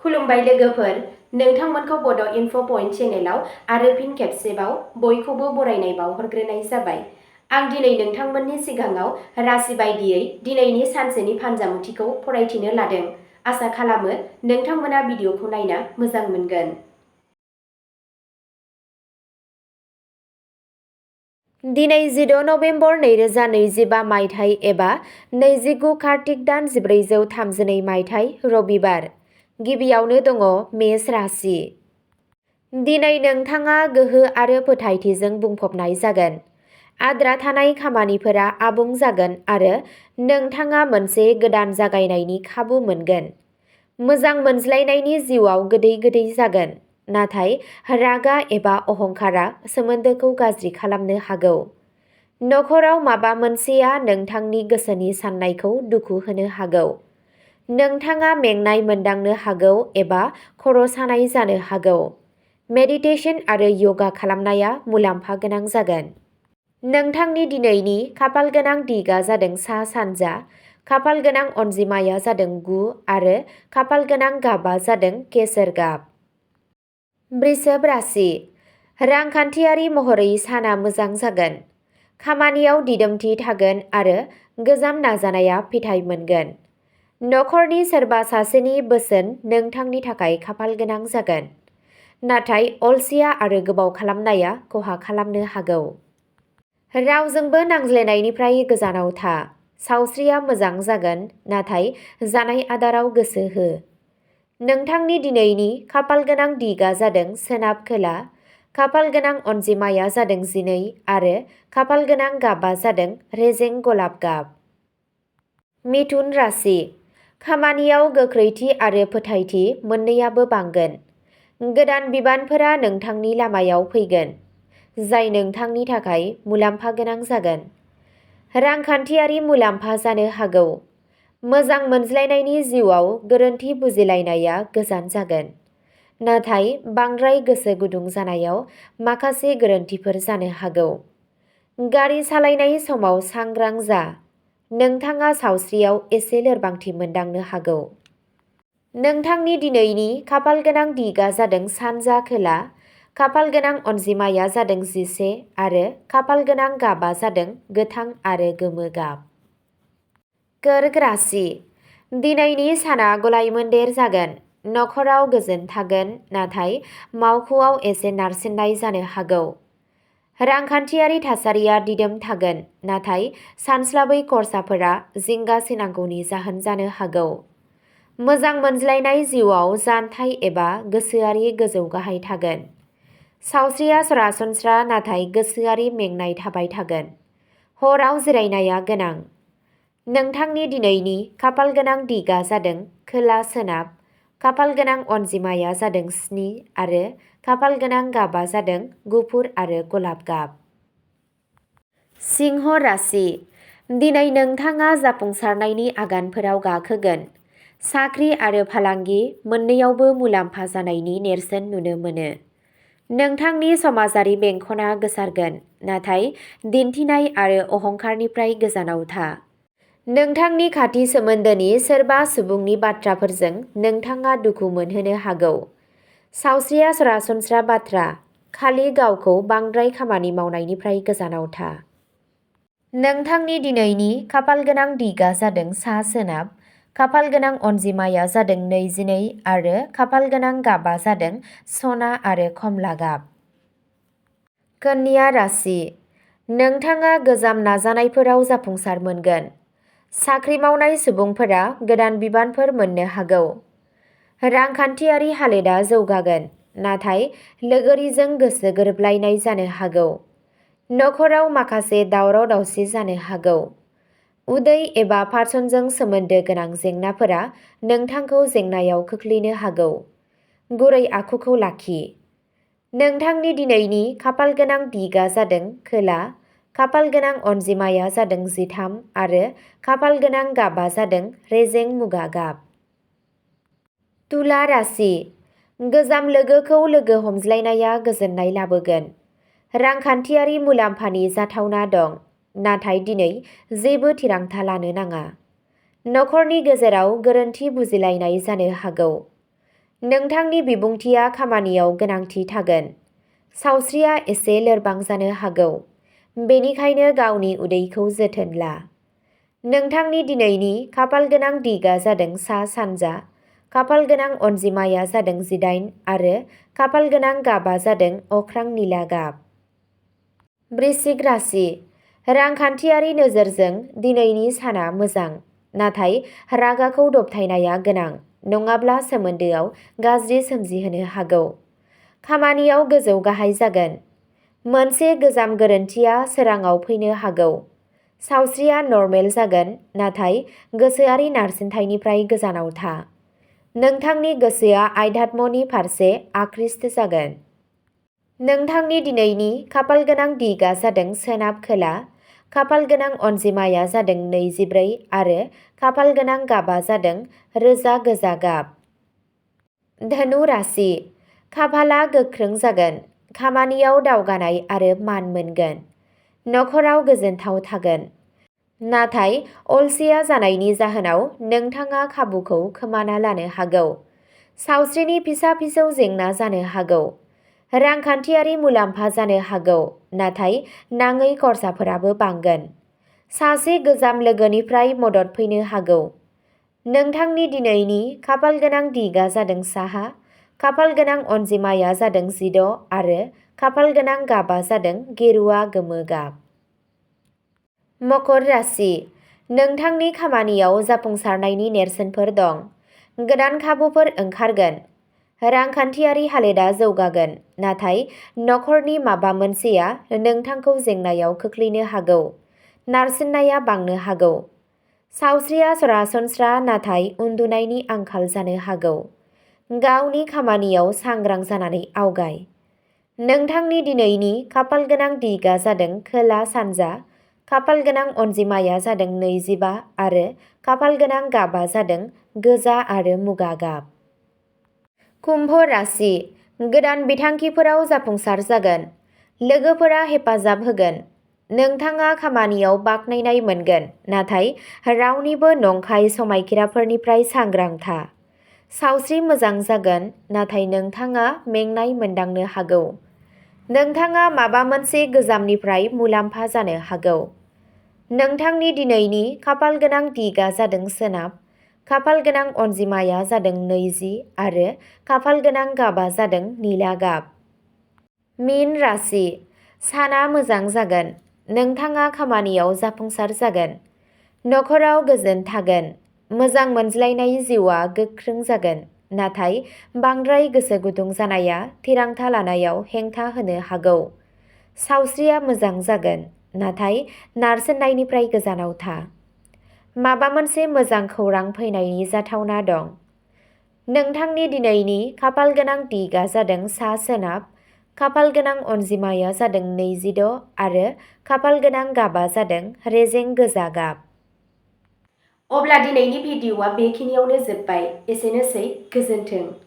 खुलुमबाय लोगोफोर, नोंथांमोनखौ बड' इनफ' पइन्ट चेनेलाव आरो फिन खेबसेबाव बयखौबो बरायनाय बावहरग्रोनाय जाबाय। आं दिनै नोंथांमोननि सिगाङाव राशि बायदियै दिनैनि सानसेनि फानजामुथिखौ फरायथिनो लादों। आसा खालामो नोंथांमोना भिडिअखौ नायना मोजां मोनगोन। दिनै 14 नभेम्बर 2025 मायथाइ एबा 29 कार्तिक दान 1432 मायथाइ रबिबार। गिबियावनो दङ मेष राशि। दिनै नोंथाङा गोहो आरो फोथायथिजों बुंफबनाय जागोन। आद्रा थानाय खामानिफोरा आबुं जागोन आरो नोंथाङा मोनसे गोदान जागायनायनि खाबु मोनगोन। मोजां मोनज्लायनायनि जिउआव गोदै गोदै जागोन। नाथाय रागा एबा अहंकारा सोमोन्दोखौ गाज्रि खालामनो हागौ। नखराव माबा मोनसेया नोंथांनि गोसोनि साननायखौ दुखु होनो हागौ। नोंथाङा मेंनाय मोनदांनो हागौ एबा खर' सानाय जानो हागौ। मेडिटेशन आरो यगा खालामनाया मुलाम्फा गोनां जागोन। नोंथांनि दिनैनि खाफाल गोनां दिगा जादों सा सानजा, खाफाल गोनां अनजिमाया जादों 9 आरो खाफाल गोनां गाबा जादों केसर गाब। वृषभ राशि। रांखान्थियारि महरै साना मोजां जागोन। खामानियाव दिदोमथि थागोन आरो गोजाम नाजानाया फिथाइ मोनगोन। नखरनि सोरबा सासेनि बोसोन नोंथांनि थाखाय खाफाल गोनां जागोन। नाथाय अलसिया आरो गोबाव खालामनाया खहा खालामनो हागौ। रावजोंबो नांज्लायनायनिफ्राय गोजानाव था। सावस्रिया मोजां जागोन, नाथाय जानाय आदाराव गोसो हो। नोंथांनि दिनैनि खाफाल गोनां दिगा जादों सोनाब खोला, खाफाल गोनां अनजिमाया जादों 12 आरो खाफाल गोनां गाबा जादों रेजें गलाब गाब। मिथुन राशि। खामानियाव गोख्रैथि आरो फोथायथि मोननैयाबो बांगोन। गोदान बिबानफोरा नोंथांनि लामायाव फैगोन, जाय नोंथांनि थाखाय मुलाम्फा गोनां जागोन। रांखान्थियारि मुलाम्फा जानो हागौ। मोजां मोनज्लायनायनि जिउआव गोरोन्थि बुजिलायनाया गोजान जागोन। नाथाय बांद्राय गोसो गुदुं जानायाव माखासे गोरोन्थिफोर जानो हागौ। गारि सालायनाय समाव सांग्रां जा। नोंथाङा सावस्रियाव एसे लोरबांथि मोनदांनो हागौ। नोंथांनि दिनैनि खाफाल गोनां दिगा जादों सानजा खोला, खाफाल गोनां अनजिमाया जादों 11 आरो खाफाल गोनां गाबा जादों गोथां आरो गोमो गाब। कर्क राशि। दिनैनि साना गलायमोन्देर जागोन। नखराव गोजोन थागोन, नाथाय मावख'आव एसे नारसिननाय जानो हागौ। रांखान्थियारि थासारिया दिदोम थागोन, नाथाय सानस्लाबै खरसाफोरा जिंगा सिनांगौनि जाहोन जानो हागौ। मोजां मोनज्लायनाय जिउआव जानथाय एबा गोसोआरि गोजौ गाहाय थागोन। सावस्रिया सरासनस्रा, नाथाय गोसोआरि मेंनाय थाबाय थागोन। हराव जिरायनाया गोनां। नोंथांनि दिनैनि खाफाल गोनां दिगा जादों खोला सोनाब, खाफाल गोनां अनजिमाया जादों 7 आरो खाफाल गोनां गाबा जादों गुफुर आरो गलाब गाब। सिंह राशि। दिनै नोंथाङा जाफुंसारनायनि आगानफोराव गाखोगोन। साख्रि आरो फालांगि मोन्नैयावबो मुलाम्फा जानायनि नेरसोन नुनो मोनो। नोंथांनि समाजारि बेंखनआ गोसारगोन, नाथाय दिन्थिनाय आरो अहंकारनिफ्राय गोजानाव था। नोंथांनि खाथि सोमोन्दोनि सोरबा सुबुंनि बाथ्राफोरजों नोंथाङा दुखु मोनहोनो हागौ। सावस्रिया सरासनस्रा बाथ्रा, खालि गावखौ बांद्राय खामानि मावनायनिफ्राय गोजानाव था। नोंथांनि दिनैनि खाफाल गोनां दिगा जादों सा सोनाब, खाफाल गोनां अनजिमाया जादों 22 आरो खाफाल गोनां गाबा जादों सना आरो खमला गाब। कन्या राशि। नोंथाङा गोजाम नाजानायफोराव जाफुंसार मोनगोन। साख्रि मावनाय सुबुंफोरा गोदान बिबानफोर मोननो हागौ। रांखान्थियारि हालोदा जौगागोन, नाथाय लोगोरिजों गोसो गोरोबलायनाय जानो हागौ। नखराव माखासे दावराव दावसि जानो हागौ। उदै एबा पाचनजों सोमोन्दो गोनां जेंनाफोरा नोंथांखौ जेंनायाव खोख्लैनो हागौ। गुरै आखुखौ लाखि। नोंथांनि दिनैनि खाफाल गोनां दिगा जादों खोला, खाफाल गोनां अनजिमाया जादों 13 आरो खाफाल गोनां गाबा जादों रेजें मुगा गाब। तुला राशि। गोजाम लोगोखौ लोगो हमज्लायनाया गोजोननाय लाबोगोन। रांखान्थियारि मुलाम्फानि जाथावना दं, नाथाय दिनै जेबो थिरांथा लानो नाङा। नखरनि गेजेराव गोरोन्थि बुजिलायनाय जानो हागौ। नोंथांनि बिबुंथिया खामानियाव गोनांथि थागोन। सावस्रिया एसे लोरबां जानो हागौ, बेनिखायनो गावनि उदैखौ जोथोन ला। नोंथांनि दिनैनि खाफालगोनां दिगा जादों सा-सानजा, खाफालगोनां अनजिमाया जादों 18 आरो खाफालगोनां गाबा जादों अख्रां निला गाब। वृश्चिक राशि। रांखान्थियारि नोजोरजों दिनैनि साना मोजां, नाथाय रागाखौ दबथायनाया गोनां, नङाब्ला सोमोन्दोआव गाज्रि सोमजिहोनो हागौ। खामानियाव गोजौ गाहाय जागोन। मोनसे गोजाम गोरोन्थिया सोराङाव फैनो हागौ। सावस्रिया नर्मेल जागोन, नाथाय गोसोआरि नारसिनथायनिफ्राय गोजानाव था। नोंथांनि गोसोआ आध्यात्मनि फारसे आकृष्ट जागोन। नोंथांनि दिनैनि खाफालगोनां दिगा जादों सोनाब खोला, खाफालगोनां अनजिमाया जादों 24 आरो खाफालगोनां गाबा जादों रोजा गोजा गाब। धनु राशि। खाफालआ गोख्रों जागोन, खामानियाव दावगानाय आरो मान मोनगोन। नखराव गोजोनथाव थागोन। नाथाय अलसिया जानायनि जाहोनाव नोंथाङा खाबुखौ खोमाना लानो हागौ। सावस्रिनि फिसा-फिसौ जेंना जानो हागौ। रांखान्थियारि मुलाम्फा जानो हागौ, नाथाय नाङै खरसाफोराबो बांगोन। सासे गोजाम लोगोनिफ्राय मदद फैनो हागौ। नोंथांनि दिनैनि खाफालगोनां दिगा जादों साहा, खाफालगोनां अनजिमाया जादों 16 आरो खाफालगोनां गाबा जादों गेरुआ गोमो गाब। मकर राशि। नोंथांनि खामानियाव जाफुंसारनायनि नेरसोनफोर दं। गोदान खाबुफोर ओंखारगोन। रांखान्थियारि हालोदा जौगागोन, नाथाय नखरनि माबा मोनसेया नोंथांखौ जेंनायाव खोख्लैनो हागौ। नारसिननाया बांनो हागौ। सावस्रिया सरासनस्रा, नाथाय उन्दुनायनि आंखाल जानो हागौ। गावनि खामानियाव सांग्रां जानानै आवगाय। नोंथांनि दिनैनि खाफालगोनां दिगा जादों खोला-सानजा, खाफालगोनां अनजिमाया जादों 25 आरो खाफालगोनां गाबा जादों गोजा आरो मुगा गाब। कुम्भ राशि। गोदान बिथांखिफोराव जाफुंसार जागोन। लोगोफोरा हेफाजाब होगोन। नोंथाङा खामानियाव बाख्नायनाय मोनगोन, नाथाय रावनिबो नंखाय समायखिराफोरनिफ्राय सांग्रां था। सावस्रि मोजां जागोन, नाथाय नोंथाङा मेंनाय मोनदांनो हागौ। नोंथाङा माबा मोनसे गोजामनिफ्राय मुलाम्फा जानो हागौ। नोंथांनि दिनैनि खाफालगोनां दिगा जादों सोनाब, खाफालगोनां अनजिमाया जादों 20 आरो खाफालगोनां गाबा जादों निला गाब। मीन राशि। साना मोजां जागोन। नोंथाङा खामानियाव जाफुंसार जागोन। नखराव गोजोन थागोन। मोजां मोनज्लायनाय जिउआ गोख्रों जागोन, नाथाय बांद्राय गोसो गुदुं जानाया थिरांथा लानायाव हेंथा होनो हागौ। सावस्रिया मोजां जागोन, नाथाय नारसिननायनिफ्राय गोजानाव था। माबा मोनसे मोजां खौरां फैनायनि जाथावना दं। नोंथांनि दिनैनि खाफालगोनां दिगा जादों सा-सोनाब, खाफालगोनां अनजिमाया जादों 26 आरो खाफालगोनां गाबा जादों रेजें गोजा गाब। अब्ला दिनैनि भिडिअ'आ बेखिनियावनो जोब्बाय। एसेनोसै, गोजोन्थों।